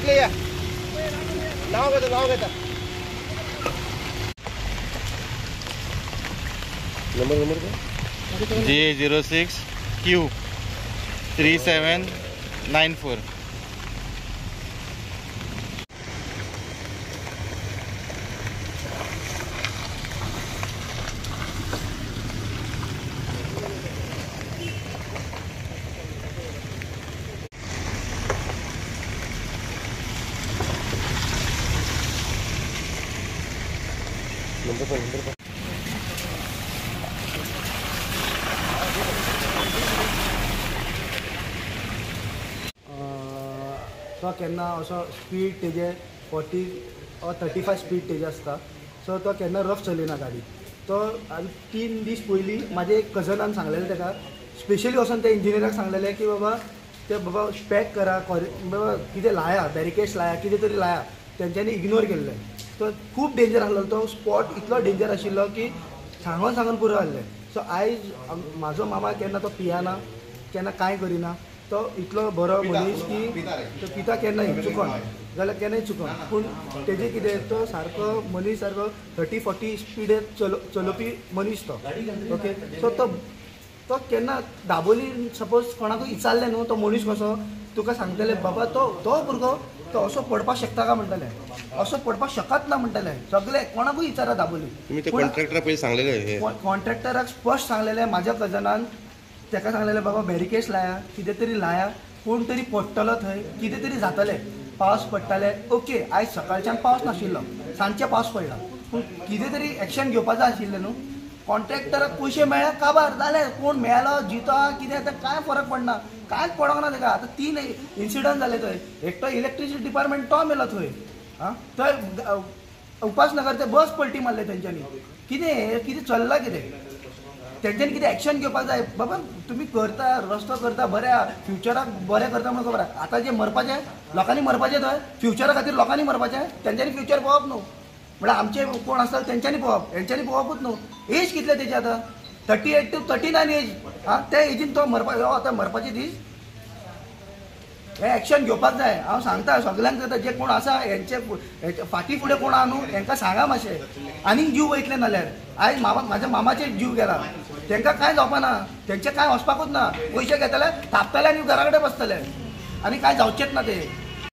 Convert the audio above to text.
इकडे या, नाव घेता नाव घेता. Number number J06 Q 3794. Number पर नंबर पर. तो केन्ना असो स्पीड तेजे 40 or 35 speed तेजे आसता. सो तो केन्ना रफ चलयना गाडी. तो 3 दीस पयलीं म्हाजे एक कजनान सांगलेलें ताका, स्पेशली वचोन त्या इंजिनियराक सांगलेलें की बाबा ते बाबा पॅक करा, बाबा कितें लाया, बॅरिकेड्स लाया, कितें तरी लाया. तेंच्यांनी इग्नोर केल्लें. तो खूब डेंजर आसलो तो स्पॉट, इतलो डेंजर आशिल्लो की सांगोन सांगोन पुरो जाल्लें. सो आयज म्हाजो मामा केन्ना तो पियाना, केन्ना कांय करिना. तो इतलो बरो मनीस की तो पिता केन्नाय चुकोन जाल्यार केन्नाय चुकोन, पूण तेजें कितें तो सारको मनीस सारको 30-40 स्पिडीर चलोवपी मनीस तो. ओके, सो तो तो केन्ना दाबोली सपोज कोणाकूय विचारलें न्हू, तो मनीस कसो तुका सांगतले बाबा तो तो भुरगो तो असो पडपाक शकता काय म्हणटले, असो पडपाक शकत ना म्हणटले. सगळे कोणाकूय विचारा दाबोली. तुमी ते कॉन्ट्रॅक्टराक पयलीं सांगलेलें? कॉन्ट्रॅक्टराक स्पश्ट सांगलेलें. म्हाज्या कजनान ताका सांगलेलें बाबा बॅरिकेड्स लाया, कितें तरी लाया, कोण तरी पडटलो थंय, कितें तरी जातलें. पावस पडटाले, ओके आयज सकाळच्यान पावस नाशिल्लो, सांजचे पावस पडला, पूण कितें तरी एक्शन घेवपा जाय आशिल्लें न्हू. कॉन्ट्रॅक्टराक पयशे मेळ्ळे काबार जालें, कोण मेलो जितो कितें आतां कांय फरक पडना, कांयच पडोंक ना ताका. आतां 3 इन्सिडंट जाले थंय. एकटो इलेक्ट्रिसिटी डिपार्टमेंट तो मेलो थंय, आं थंय उपासनगर ते बस पलटी मारले तेंच्यांनी. कितें कितें चल्लां कितें, तेंच्यांनी कितें एक्शन घेवपाक जाय. बाबा तुमी करता रस्तो करता बरें, फ्युचराक बरें करता म्हणून खबर आसा. आतां जें मरपाचें लोकांनी मरपाचें थंय, फ्युचरा खातीर लोकांनी मरपाचें, तेंच्यांनी फ्युचर पळोवप न्हू. म्हळ्यार आमचे कोण आसता तेंच्यांनी पळोवप, हेंच्यांनी पळोवपूच न्हू. एज कितले तेजी आतां 38 to 39 as. आं त्या एजीन तो मरपा, हो आतां मरपाचे दीस. हें एक्शन घेवपाक जाय. हांव सांगता सगल्यांक जाता जे कोण आसा हेंचे फाटीं फुडें कोण आहा न्हू हेंकां सांगा मातशें, आनीक जीव वयतले नाल्यार. आयज मामा म्हाज्या मामाचेर जीव गेला, तेंकां कांय जावपा ना, तेंचें कांय वचपाकूच ना. पयशे घेतले थापतले आनी घरा कडेन बसतले आनी कांय जावचेंच ना ते.